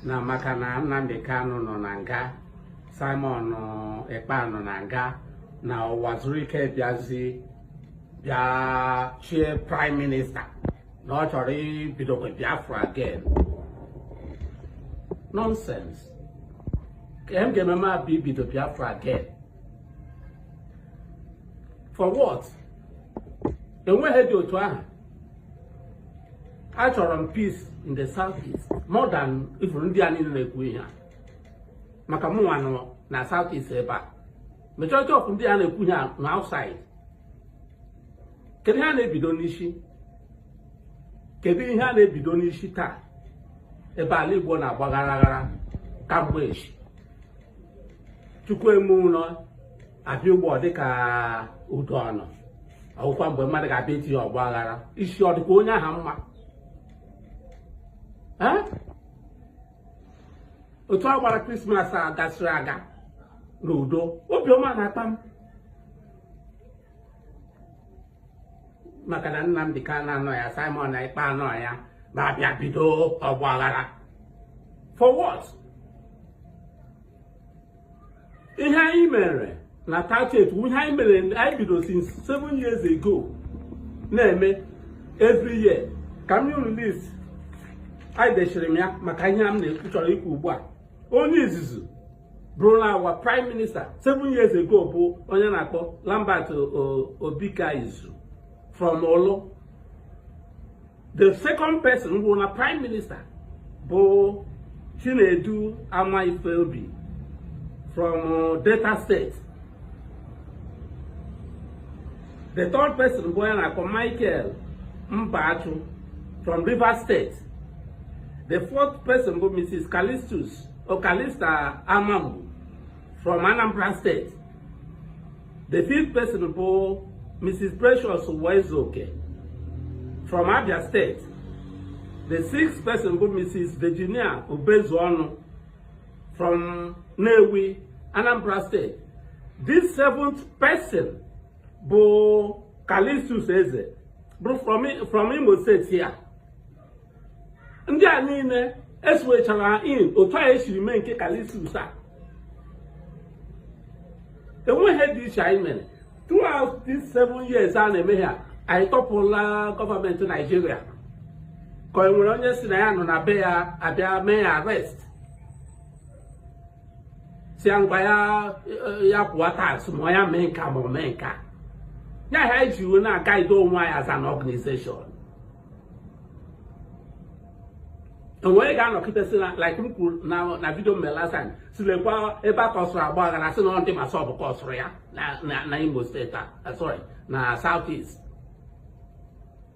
Na maka na Nnamdi Kanu nọ na nga, Simon Ekpa nọ na nga, na Uwazuruike bịazi bịa chie prime minister, na ọ chọrọ ibidokwe Biafra again. Nonsense. Ka m ga-eme ma bụ ibido Biafra again for what? Enweghị dị otu ahụ. Achọrọ m peace in the South East more than even ndị a niile na-ekwu ihe a, maka mụnwa nọ na South East ebe a. Majority of ndị a na-ekwu ihe a na outside. Kedu ihe a na-ebido n'isi? Kedu ihe a na-ebido n'isi taa ebe ala Igbo na-agba ghara ghara kamgbe echi? Chukwu eme ụlọ abịa ugbo dịka udo ọnọ ọgwụkwa mgbe mmadụ ga-abịa itinye ọgba aghara isi, ọ dịkwa onye aha mma. Otu a gbara Christmas a gasịrị aga n'udo, obiọma na-akpa m maka na Nnamdi Kanu anọ ya, Simon Ekpa anọ ya, ma bịa bido ọgba aghara for what? Ihe anyị mere na 38, ihe anyị mere, anyị bido since 7 years ago na-eme every year. Ka m release anyị dechiri m ya maka ihe m na-ekwu chọrọ ikwu ugbu a. Onye izizi bụrụ na our prime minister 7 years ago bụ onye na-akpọ Lambert Obika Izu from Olu. The second person bụ na prime minister bụ Chinedu Amaifeobi from Delta State. The third person bụ onye na-akpọ Michael Mbachu from Rivers State. The fourth person bụ Mrs. Callistus or Callista Amambu from Anambra State. The fifth person bụ Mrs. Precious Uwaezuoke from Abia State. The sixth person bụ Mrs. Virginia Ubezuonu from Nnewi, Anambra State. This seventh person bụ Callistus Eze bụ from Imo State here. Ndị a niile eswechara in otu a esiri mee nke Callistus a. Enweghị dị iche anyị mere throughout these 7 years a na-eme ha. Anyị tọpụla gọọmenti Naijiria ka e nwere onye si na ya nọ na be ya abịa mee ya arrest, si ya ngwa ya kwụwa tax, ma ya mee nka ma ọ mee nka ya. Ha anyị ji na-agaide onwe anyị as an organization. Enwere ga-anọkịta si na, like m kwuru na video mere last time, si lekwa ebe a kọsụrụ agba aghara, sị na ndị MASSOB kọsụrụ ya na Imo State, sorry, na South East.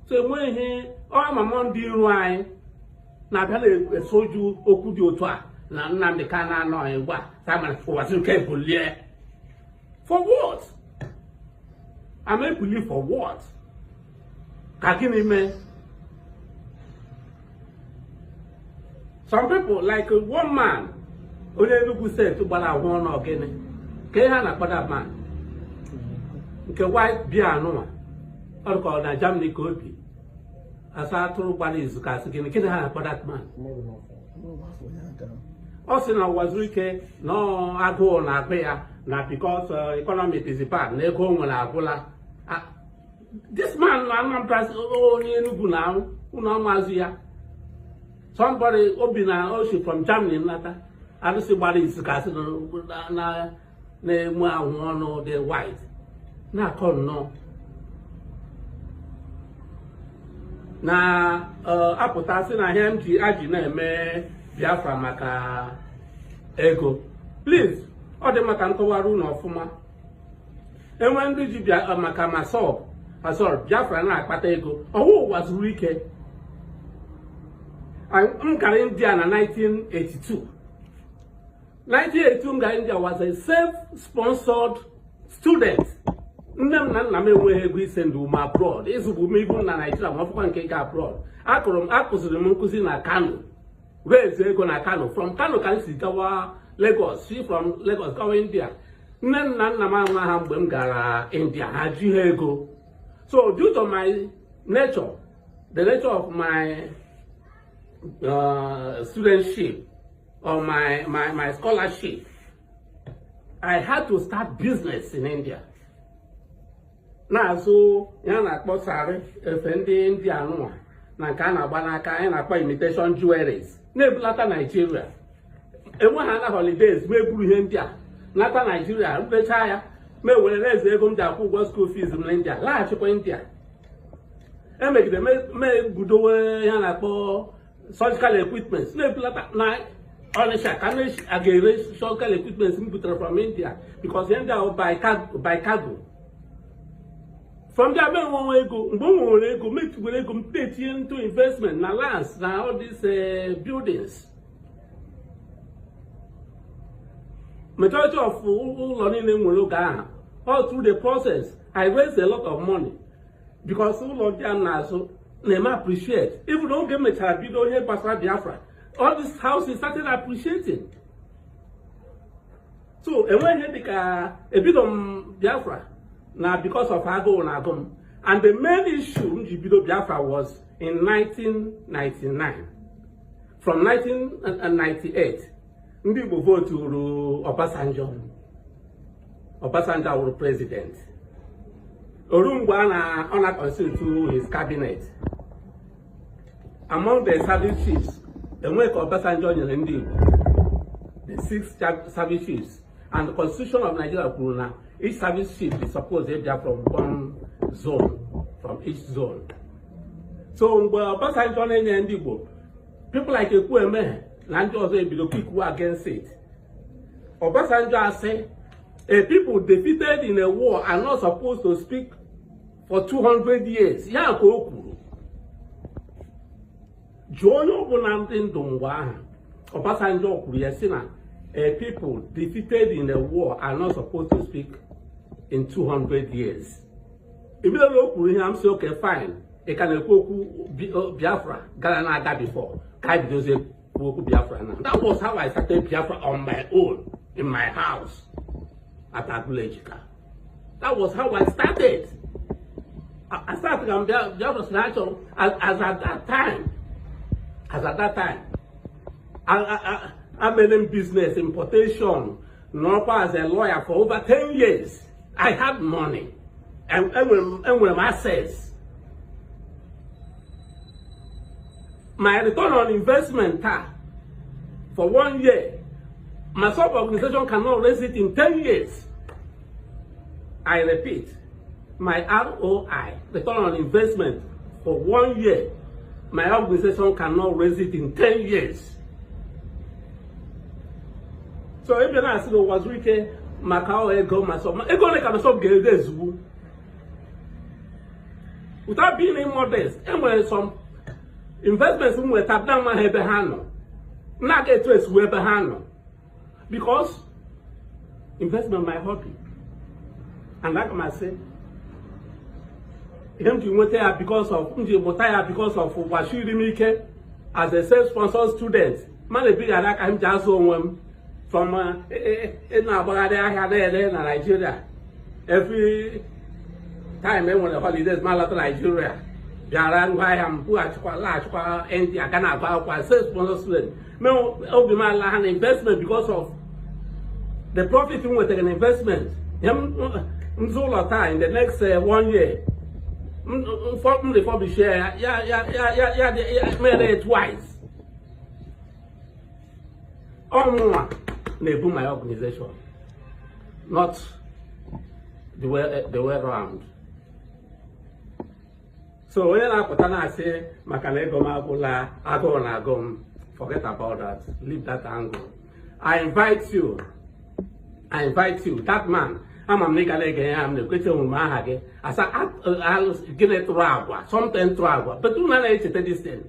So enweghị ọmamọ ndị iro anyị na-abịa na-esoju okwu dị otu a na Nnamdi Kanu anọghị ugbu a, Simon Uwazuruike ebulie. For what? Am ebuli for what? Ka gịnị mee? Some people like one man onye Enugu State gbara ahụ ọnụ ọgịnị ka ihe a na-akpọ that man nke white beer anụnwa ọ dịka ọ na Germany ka obi asa atụrụ gbara izu ka asị gịnị gịnị ha na-akpọ that man. Ọ sị na Uwazuruike na agụụ na-agụ ya na because economy is bad, na ego o nwere agwụla. This man na Anambra, onye Enugu na ụlọ amazụ ya, somebody obi na oshi from Germany nata arụsị gbara izu ka asị na-enwe ahụ ọnụ dị white na-akọ nnọọ na apụta sị na ihe m ji aji na-eme Biafra maka ego. Please, ọ dị maka nkọwara unu ọfụma. Enwe ndị ji maka MASSOB asọrọ Biafra na-akpata ego ọwụ Uwazuruike. M gara India na 1982. 1982 m gara India was a self-sponsored student. Nne m na nna m enweghị ego ise ndị ume abroad ịzụbụ m ibu na Naijiria ma ọfụkwa nke ga abroad. Akụrụ m akụziri m nkụzi na Kano, raise ego na Kano. From Kano ka m si gawa Lagos, si from Lagos gawa India. Nne m na nna m anwa ha mgbe m gara India ha ji ha ego. So due to my nature, the nature of my studentship, or my scholarship, I had to start business in India. Na-azụ ya na-akpọ sari, efe ndị India nụwa na nke a na-agba n'aka anyị na-akpọ imitation jewelries, na-ebulata Nigeria. Enwe ha na holidays, ma eburu ihe ndị a nata Nigeria, mechaa ya, ma ewere eze ego m ji akwụ ụgwọ school fees m na India, laghachikwa India. Emegide me budowe ya na-akpọ surgical equipment, na-ebulata na Ọnịsha ka a ga-ere surgical equipment m butere from India, because ihe ndị ahụ by cargo from there. Me nwe ego. Mgbe m nwere ego, metiwere ego m na-etinye into investment na lands na all these buildings. Majority of ụlọ niile m nwere oge ahụ, all through the process I raised a lot of money, because ụlọ ndị a na-azụ na-eme appreciate. Even oge m mechara bido onye gbasara Biafra, all these houses started appreciating. So enweghị ihe dịka ebido m Biafra na because of agụụ na agụ m. And the main issue m ji bido Biafra was in 1999. From 1998, ndị Igbo voturu Obasanjo. Obasanjo wụrụ president. Oru mgbe a na ọ na-constitute his cabinet, among the service chiefs, enwe ka Obasanjo nyere ndị Igbo the six service chiefs, and the Constitution of Nigeria kwuru na each service chief is supposed to from one zone, from each zone. So mgbe Obasanjo na-enye ndị Igbo, people like Ekwueme na ndị ọzọ ebido kick against it. Obasanjo asị, "A people defeated in a war are not supposed to speak for 200 years." Ya ka o kwuru. Jụọ onye ọbụla ndị ndụ mgbe ahụ. Obasanjo kwuru ya sị na a people defeated in a war are not supposed to speak in 200 years. Immediately o kwuru ihe, m sị, "Okay, fine, ị ka na-ekwu okwu Biafra gara na-aga before ka anyị bidozie kwuo okwu Biafra na." That was how I started Biafra on my own in my house at Agulejika. That was how I started. I started on Biafra natural as at that time I made in business importation, nọrọkwa as a lawyer for over 10 years. I had money and enwere m access. My return on investment taa for one year, my sub-organization cannot raise it in 10 years. I repeat, my ROI, return on investment for one year, my organization cannot raise it in 10 years. So ebe na-asị na ụwa zuru ike maka ọ ego MASSOB, ego ole ka MASSOB ga-ego ezugbo? Without being immodest, enwere some investments m nweta na amaghị ebe ha nọ, na-aga etu esiwu ebe ha nọ, because investment my hobby, and aga m asị ihe m ji nweta ya because of m ji mụta ya because of gbachiri m ike as a self-sponsored student. Mana ebighara aka m ji azụ onwe m from ị na-agbagharị ahịa na-ere na Nigeria. Every time e nwere holidays, ma lọta Nigeria, bịara ngwa ahịa m, bughachikwa, laghachikwa India, ga na-agụ akwụkwọ self-sponsored student. Mee obi m ala ha na investment because of the profit m nwetara na investment. Ihe m zụ ụlọ taa, in the next one year m refurbish ya ya ya ya ya ya ya mere twice. Ọmụnwa na-ebu my organization, not the way round. So onye na-apụta na-asị maka na ego m agwụla, agụụ na-agụ m, forget about that. Leave that angle. I invite you, I invite you. That man, ama m na ị ga na-ege ya, m na-ekweche omume aha gị asa gịnị tụrụ agwa, something tụrụ agwa, but unu na-echeta this thing.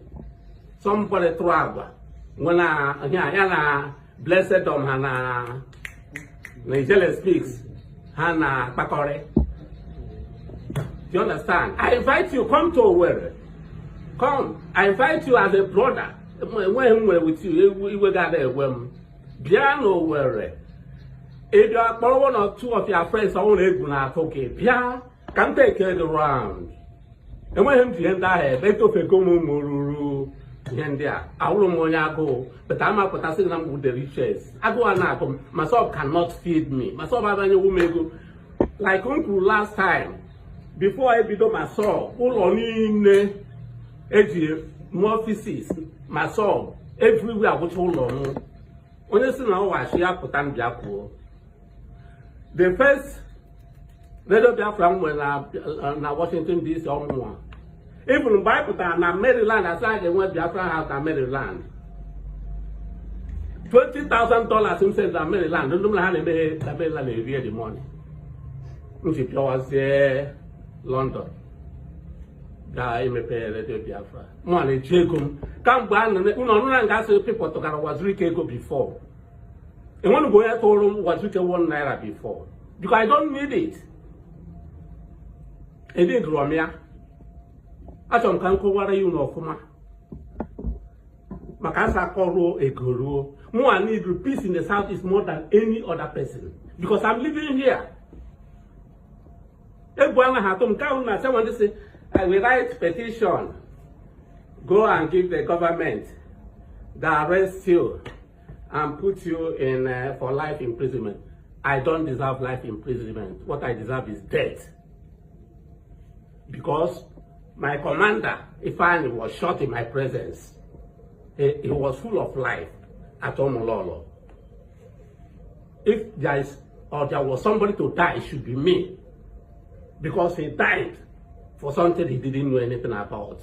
Somebody tụrụ agwa nwe na ya na Blessed Dom ha na Ijele Speaks ha na akpakọrị. Do you understand? I invite you, come to Owerri. Come. I invite you as a brother. Enweghị m nwere with you, iwe ga-ada ewe m. Bịa n'Owerri. Ị bịa, kpọrọ one or two of your friends ọnwụ na egwu na-atụ gị. Bịa ka m take the round. Enweghị m ji ihe ndị ahụ ebe etofego m ụmụ ruru Ihe ndị a, awụrụ m onye agụụ, but ama pụtasị na m bụ the richest. Agụụ a na-agụ m. MASSOB cannot feed me. MASSOB abanyewu m ego. Like m kwuru last time, before ebido MASSOB, ụlọ niile eji mụọ offices MASSOB everywhere agwụcha ụlọ m. Onye si na ọwachi ya pụta m bịa kwuo. The first Radio Biafra m nwere na Washington DC, ọmụnwa. Even mgbe anyị pụtara na Maryland, asị a ga-enwe Biafra House na Maryland, $20,000 m send na Maryland, ndị m na ha na-emeghe na Maryland erie the money. M ji bịawazie London gaa emepe Radio Biafra. Mụ na-eji ego m kamgbe a nọ ụlọ ọrụ na nga asị people tụgara Wazirike ego before. Enwenugo onye tụrụ m Wazirike ₦1 before, because I don't need it. Edidụrọ m ya. Achọrọ m ka m kọwara ya unu ọfụma maka asa akọruo ego ruo. Mụ I need peace in the South East more than any other person, because I'm living here. Egwu anaghị atụ m. Nke ahụ na someone say I will write petition, go and give the government that arrest you and put you in for life imprisonment. I don't deserve life imprisonment. What I deserve is death, because my commander Ifeanyi was shot in my presence. He was full of life at Omololo. If there is or there was somebody to die, it should be me, because he died for something he didn't know anything about.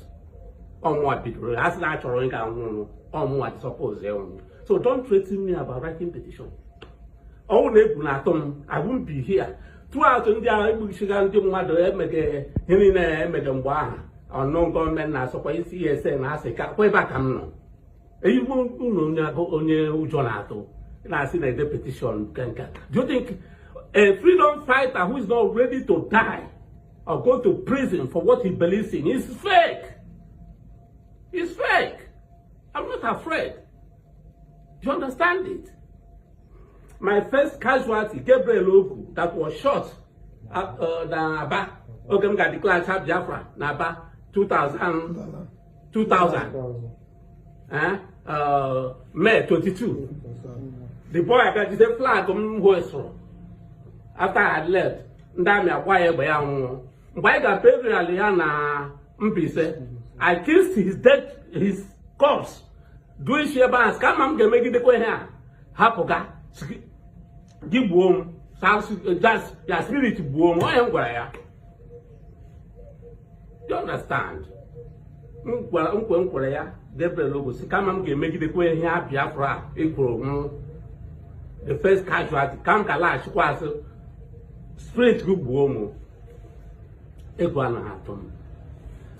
Ọmụwa bidoro asị na achọrọ onye ga-anwụ, ọmụnwa dị suppose ịnwụ. So don't threaten me about writing petition. Ọnwụ na egwu na-atụ m, I won't be here. Throughout ndị agha egbuchiga ndị mmadụ, emege ihe niile emege mgbe ahụ, ọnụ gọọmenti na-asọkwa isi ESN na asị ka kwa ebe a ka m nọ. Eyigbo unu onye ụjọ na-atụ na-asị na ede petition nke nke. Do you think a freedom fighter who is not ready to die or go to prison for what he believes in is fake? It's fake. I'm not afraid. Do you understand it? My first casualty, Gabriel Ogu, that was shot at, na Aba, oge m ga-declare Biafra na Aba 2000, 2000, eh? May 22. The boy abịa jide flag m hoisụrụ after I had left, ndị amị agba ya egbe, ya nwụọ. Mgbe anyị ga burial ya na Mbaise, I kissed his dead, his corpse, duo isi ebe ahụ kama m ga-emegidekwa ihe a hapụga gị gbuo m, ya spirit gbuo m. Onye m gwara ya, you understand? Nkwe m kwere ya, Gabriel Ogu, si kama m ga-emegidekwa ihe a Biafra ekwuru m, the first casualty ka m ka laghachikwa azụ, spirit gị gbuo m. Egwu anaghị atụ m.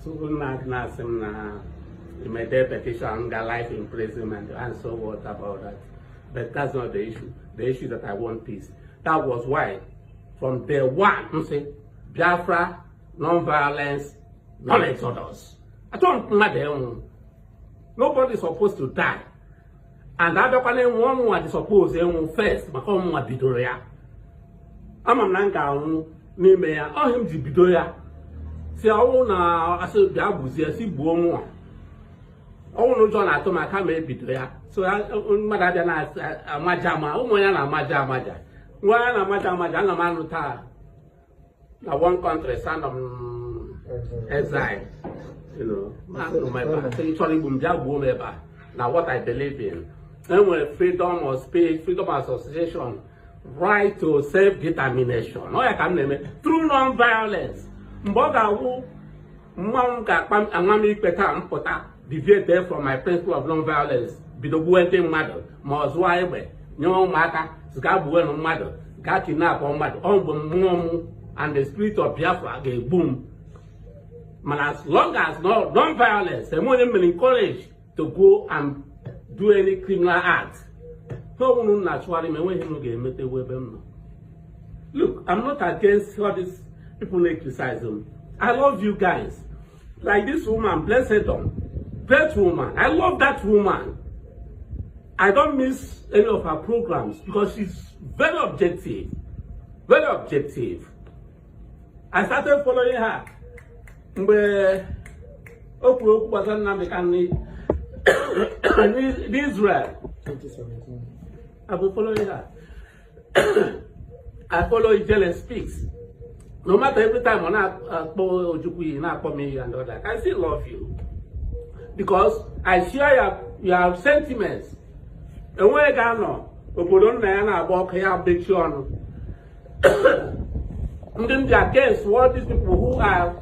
So na na-asị m na imede petition ga life imprisonment and so what about that? But that's not the issue. The issue that I want peace. That was why from day one m sị Biafra, non-violence, non-exodus. Achọghị m mmadụ ịnwụ. Nobody is supposed to die, and abịakwana ịnwụ, ọnwụnwa dị suppose ịnwụ first, maka ọnwụnwa bidoro ya. Ama m na m ga-anwụ n'ime ya. Ọhịa m ji bido ya si ọnwụ na asị bịa gbuzie si gbuo nwa ọnwụ na ụjọ na-atụ m aka ma ebido ya. So mmadụ abịa na-amaja ama ụmụ ya na-amaja amaja nwa ya na-amaja amaja. Ana m anụ taa na one country stand on exile. Anụ m ebe a sị chọrọ igbu m, bịa gbuo m ebe a na what I believe in. Enwere freedom of speech, freedom of association, right to self-determination. Ọ ya ka m na-eme through non-violence. Mgbe ọ ga-awụ mmanwụ ga-akpa amamikpe taa, mpụta deviate from my principle of non-violence, bido gbuwe ndị mmadụ, ma ọ zụọ egbe nye ụmụaka gaa gbuwenụ mmadụ, gaa kidnap mmadụ, ọ mgbe mmụọ m and the spirit of Biafra ga-egbu m. Mana as long as no non-violence, enwe onye mere encourage to go and do any criminal act. Ha ọbụrụ m na-achụgharị m, enweghị m ga-emetewu ebe m nọ. Look, I'm not against all these people na criticize them. I love you guys. Like this woman, Blessed Dawn, great woman. I love that woman. I don't miss any of her programs because she's very objective, very objective. I started following her mgbe o kwuru okwu gbasara Nnamdi Kanu. N'Israel. 2017. I've been following her. I follow Ijele Speaks. No matter every time ọ na-akpọ Ojukwu iyi, na-akpọ m iyi and all that, I still love you because I share your sentiments. Enweghị ga-anọ obodo nna ya na-agba ọkụ ya mechie ọnụ. Ndị m dị against what these people who are,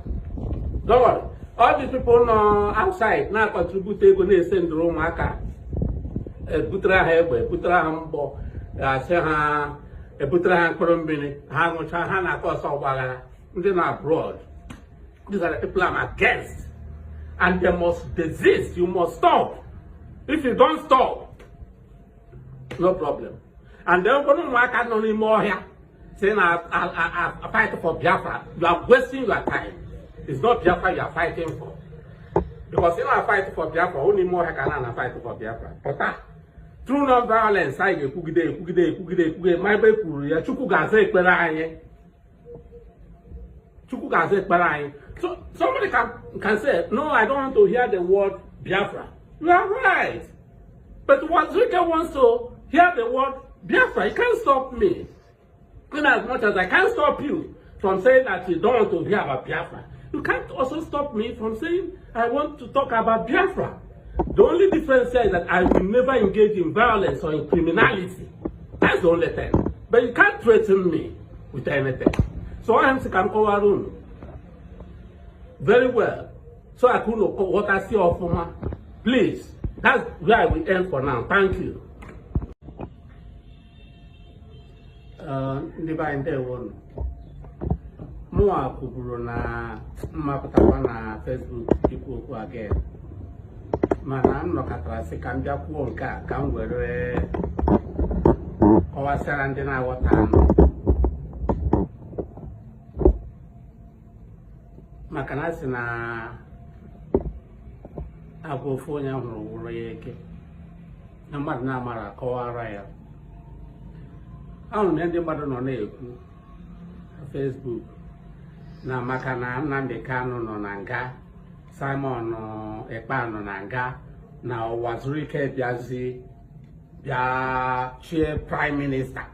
don't worry, all these people nọ outside na-contribute ego, na-ese ndụrụ ụmụaka, ebutere ha egbe, ebutere ha mgbọ, asị ha ebutere ha mkpụrụ mmiri ha ṅụcha, ha na-akọ ọsọ ọgbaghara. Ndị na abroad, these are the people I'm against, and they must desist. You must stop. If you don't stop, no problem. And then ụfọdụ ụmụaka nọ n'ime ọhịa say na fight for Biafra, you are wasting your time. It's not Biafra you are fighting for, because ị na-fight for Biafra ọ n'ime ọhịa ka na fight for Biafra pụta. Through non-violence anyị ga-ekwugide, ekwugide, ekwugide, ekwugide, ma ebe e kwuru ya, Chukwu ga-aza ekpere anyị. Chukwu ga-aza ekpere anyị. So somebody can say, "No, I don't want to hear the word Biafra." You are right, but Uwazuruike wants to hear the word Biafra. You can't stop me, in as much as I can't stop you from saying that you don't want to hear about Biafra, you can't also stop me from saying I want to talk about Biafra. The only difference here is that I will never engage in violence or in criminality. That's the only thing. But you can't threaten me with anything. So I am ka m kọwara unu very well so I could ghọtasị ọfụma. Please, that's where I will end for now. Thank you. Ndị be anyị, ndewonu. Mụnwa kwuburu na mmapụtakwa na Facebook ikwu okwu again, mana m nọkọtara sị ka m bịa kwuo nke a ka m were kọwasịara ndị na-aghọta anụ, maka na a sị na agwa ofu onye hụrụ wụrụ ya eke na mmadụ na-amara akọwara ya. Ahụrụ m ndị mmadụ nọ na-ekwu na Facebook na maka na Nnamdi Kanu nọ na nga, Simon Ekpa nọ na nga, na Uwazuruike bịazi bịa chie prime minister.